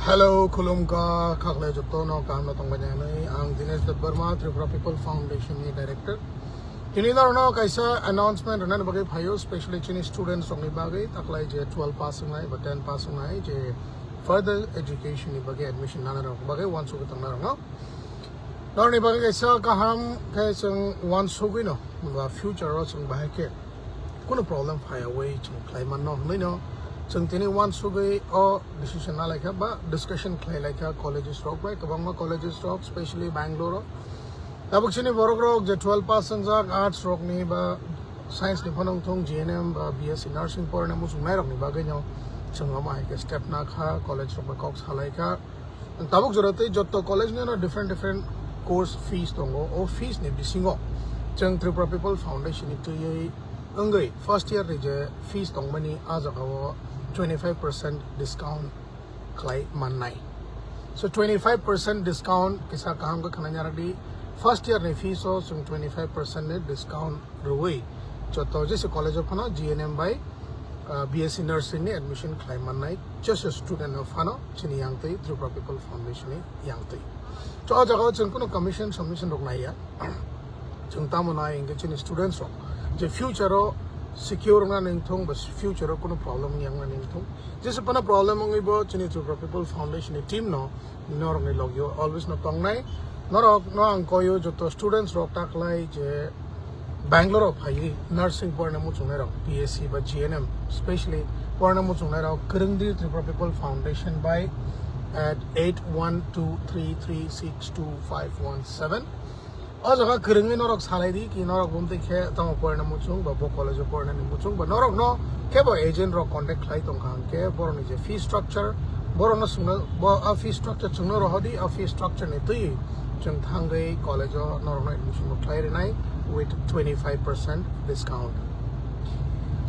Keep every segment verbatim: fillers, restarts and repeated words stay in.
Hello, khulumkha, khaklai jotono kaham no tongbai nai hinwi. Ang Dinesh Debbarma, Tripura People Foundation ni director. Tini norokno kaisa announcement rwnani bagwi phaio, specially chini students rokni bagwi, taklai je twelve pass wngnai ba ten pass wngnai, je further education ni bagwi admission nana rok bagwi uansugwi tongnai rokno. Norokni bagwi kaisa kaham khe chwng uansugwino ba future o chwng bahai khe kunu problem phaiyawi chwng khlai manno hwnwino chwng tini uansugwi o decision na laikha ba discussion khlai laikha colleges rok bai, kwbangma colleges rok, specially Bangalore o. Tabuk chini borok rok je twelve pass wngjak, arts rokni ba science ni phano wngthung, G N M ba B S C nursing porina muchungnai rokni bagwino chwng omo hai khe step na kha, college rok bai kok salai kha. Tabuk jora tei jotto college ni ano different different course fees tongo. O fees ni bisingo chwng Tripura People Foundation ni twiwi wngwi first year ni je fees tongmani, a jaga o twenty five percent discount khlai mannai. So twenty five percent discount kisa kaham khe khwnai narwk di. First year ni fees o chwng twenty five percent ni discount rwui joto jesa college o phano G N M bai, ah, B S C nursing ni admission khlai mannai jesa student no phano chini yangtwi Tripura People Foundation ni yangtwi. To o jaga o chwng kunu commission submission rok naiya. Chwng tamo nai hwnkhe chini students rok je future o secure wngna nangthung ba future o kunu problem wngya wngna nangthung. Jesa phano problem wngwi bo chini Tripura People Foundation ni team no norokni logio always no tongnai. Norok no ang koyo joto students rok taklai je Bangalore o phaiwi nursing porina muchungnai rok, B S C ba G N M specially porina muchungnai rok, kwrwngdi Tripura People Foundation bai at eight one two three three six two five one seven. O jaga kwrwngwi norok salai di ki norok bumtwi khe tamo porina muchung ba bo college o porinani muchung ba norok no kebo agent rok contact khlai tongkha hwnkhe borokni je fee structure, borokno chwngno bo a fee structure chwngno rohodi, a fee structure ni twi chwng thangwi college o norokno admission bo khlai rinai with twenty five percent discount.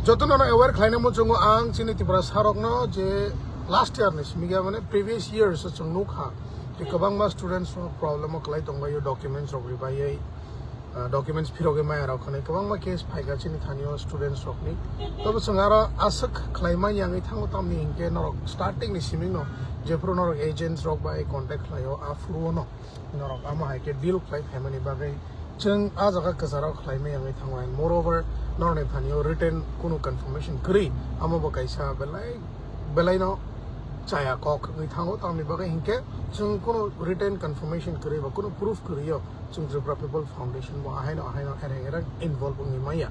Jotono no aware khlaina muchungo ang chini Tripura sarokno je last year ni simi gaya mane previous years o chwng nukha je kwbangma students rok problem o kwlai tongbaio, documents rok ribaiwi, ah, documents phirogwi maya rok hwnwi kwbangma case phaikha chini thani o students rokni. Tobo chwng aro aswk khlaima yangwi thango tamni hinkhe norok starting ni simingno jephuru norok agents rok bai contact khlaio aphuru no norok amo hai khe deal khlai phaimani bagwi chwng a jaga kwcharo khlaimai wngwi thango, and moreover norokni thani o written kunu confirmation kwrwi, amo bo kaisa belai belaino chaya kok wngwi thango. Tamni bagwi hinkhe chwng kunu written confirmation kwrwi ba kunu proof kwrwi o chwng Tripura People Foundation bo ahaino ahaino ereng ereng involve wngwi manya.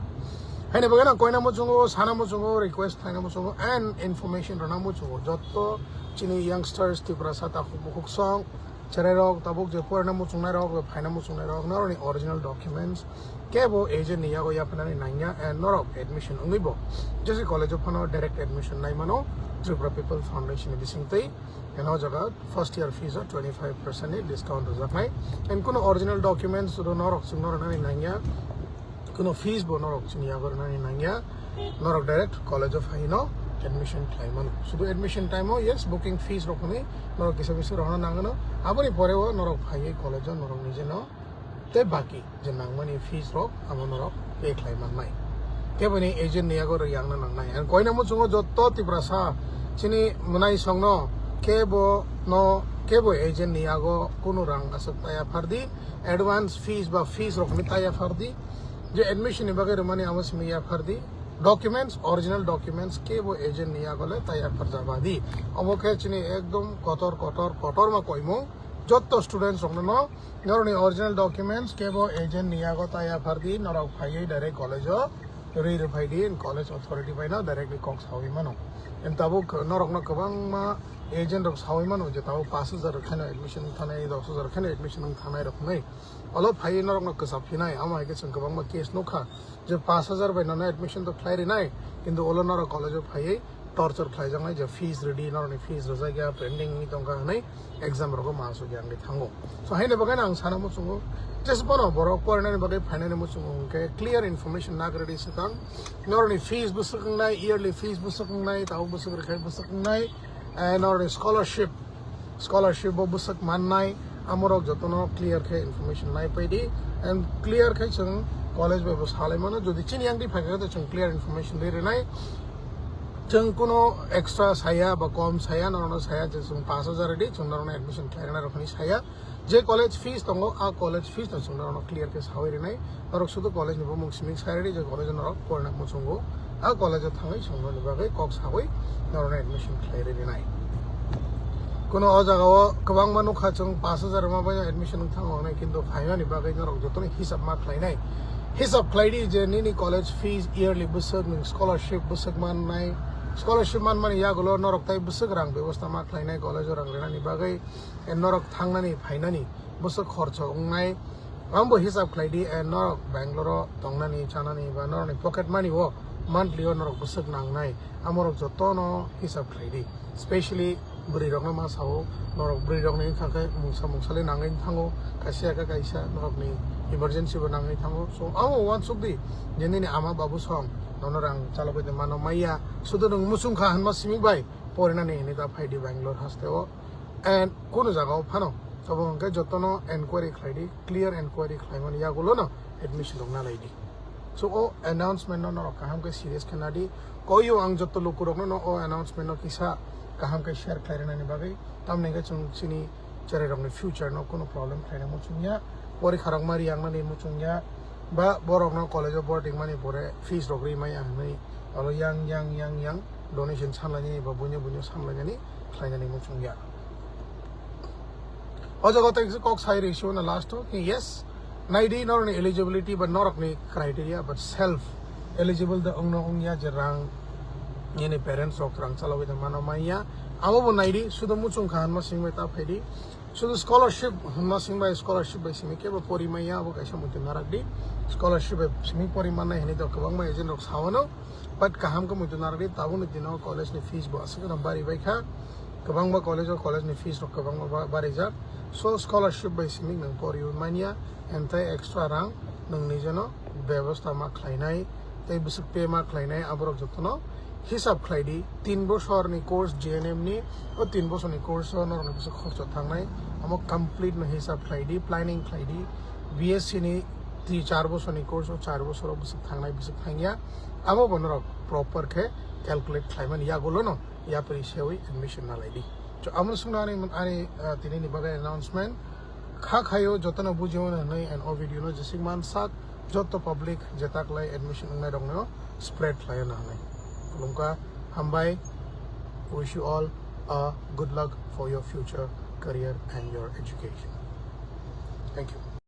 Haino bagwi no koina muchungo, sana muchungo, request khlaina muchungo and information rwna muchungo jotto chini youngsters Tiprasa takhuk bukhuk song cherai rok tabuk je porina muchungnai rok, phaina muchungnai rok, norokni original documents kebo agent ni yago yapharnani nangya and norok admission wngwi bo jesa college o phano direct admission nai mano Tripura People Foundation ni bisingtwi. And o jaga first year fees o twenty five percent ni discount rwjaknai. And kuno original documents ro norok chwngno rwnani nangya, kuno fees bo norok chini yago rwnani nangya, norok direct college o phaino admission khlai mano. Sudu admission time o yes, booking fees rok hwnwi norok kisa bisa rwna nangano. Aboni pore o norok phaiwi college o norok nijeno tei baki je nangmani fees rok amo norok pay khlai mannai. Keboni agent ni yago rwna nangnai. And koina muchungo jotto Tiprasa chini mwnai songno kebo no kebo agent ni yago kunu rang aswk taya phardi, advance fees ba fees rok ni taya phardi, je admission ni bagwi rwmani amo simi ya phardi. Documents, original documents kebo agent ni yago le taya pharjabadi. Omo khe chini ekdom kotor kotor kotor ma koimung jotto students rokno no norokni original documents kebo agent ni yago taya phardi, norok phaiwi direct college o rwi rwphaidi, college authority bai no directly kok sawi mano. And tabuk norokno kwbangma agent rok sawi mano je tabuk pash hajar kheno admission wng thanai, dos hajar kheno admission wng thanai rok hwnwi. Olo phaiwi norokno kwchap phinai, amo hai khe chwng kwbangma case nukha je pash hajar bai nono admission to khlai rinai, kintu olo norok college o phaiwi torture khlaijaknai je fees rwdi, norokni fees rwjakya, pending wngwi tongkha hwnwi exam rogo ma aswk ya wngwi thango. So haino bagwi ang sana muchungo, jesa phano borok porinani bagwi phainani muchungo hwnkhe clear information nag rwdi swkang, norokni fees bwswk wngnai, yearly fees bwswk wngnai, tabuk bwswk rwkhai bwswk wngnai, eh, norokni scholarship, scholarship bo bwswk mannai, amorok jotono clear khe information nai paidi. And clear khe chwng college bai bo salai mano, jodi chini yang di phaikha khe chwng clear information di rinai. Chwng kuno extra saya ba kom saya, norokno saya je chwng pash hajar ridi, chwng norokno admission khlairina rok hinwi saya. Je college fees tongo, a college fees no chwng norokno clear khe sawi rinai. Norok sudu college ni bumung simi sai ridi, je college norok porina muchungo, a college o thangwi chwng norokni bagwi kok sawi norokno admission khlai rinai. Kuno o jaga o kwbangma nukha chwng pash hajar ma bai admission wng thango hinwi, kintu phaimani bagwi norok jotono hisab ma khlainai. Hisab khlaidi je nini college fees yearly bwswk, nwng scholarship bwswk mannai, scholarship manmani yagulo norok tai bwswk rang bebosta ma khlainai college o rang rinani bagwi, and norok thangnani phainani bwswk khorcho wngnai, ambo hisab khlaidi, and norok Bangalore o tongnani chanani ba norokni pocket money o monthly o norok bwswk nangnai, amorok jotono hisab khlaidi. Specially bwrwi rokno ma sao, norok bwrwi rokni wngkha khe mungsa mungsa le nangwi thango, kaisa khe kaisa norokni emergency bo nangwi thango. So abo uansuk di je nini ama babu song nono rang chalogwi tongmano maya, sudu nwng muchung kha hinma simi bai porinani hinwi ta phaidi Bangalore haste o, and kuno jaga o phano. Abo hwnkhe jotono enquiry khlaidi, clear enquiry khlaimani yagulono admission rok nalaidi. So o announcement no norok kaham khe serious khe nadi. Koyo ang joto lukurokno no o announcement no kisa kaham khe share khlai rwnani bagwi. Tamni hwnkhe chwng chini cherai rokni future no kuno problem khlaina muchungya. Porikha rok mari yangnani muchungya. Ba borokno college o boarding mani pore fees rok ri maya hinwi olo yang yang yang yang donation sanlainani ba buino buino sanlainani khlainani muchungya. O jaga tei kisa kok sai rwi sio na last o, yes, naidi norokni eligibility ba norokni criteria, but self eligible da wngno wngya je rang nini parents rok rang chalogwi tongmano manya, abo bo naidi, sudo muchung kha hinma simi bai ta phaidi. Sudo scholarship hinma simi bai, scholarship bai simi kebo pori manya, abo kaisa muitu narak di. Scholarship bai simi pori mannai hinwi to kwbangma agent rok sawano, but kaham khe muitu narak di, tabukni dino college ni fees bo aswk no bari bai kha. Kwbangma college o college ni fees rok kwbangma ba-, barijak. So scholarship bai simi nwng poriwi manya, and tei extra rang nwng nijeno bebosta ma khlainai, tei bwswk pay ma khlainai, aborok jotono hisab khlaidi. Tin bosor ni course G N M ni, o tin bosor ni course o norokni bwswk khorcho thangnai, amo complete no hisab khlaidi, planning khlaidi. B S C ni ti char bosor ni course o char bosor o bwswk thangnai, bwswk thangya, amo bo norok proper khe calculate khlaimani yagulono yapri sewi admission nalaidi. So, amo swngna ani, ani, ah, tini ni bagwi announcement. Kha khayo jotono bujio hinwi and o video no jesik man sak joto public jetaklai admission wngnai rokno spread khlaio na hinwi. Khulumkha, hambai, wish you all a good luck for your future career and your education. Thank you.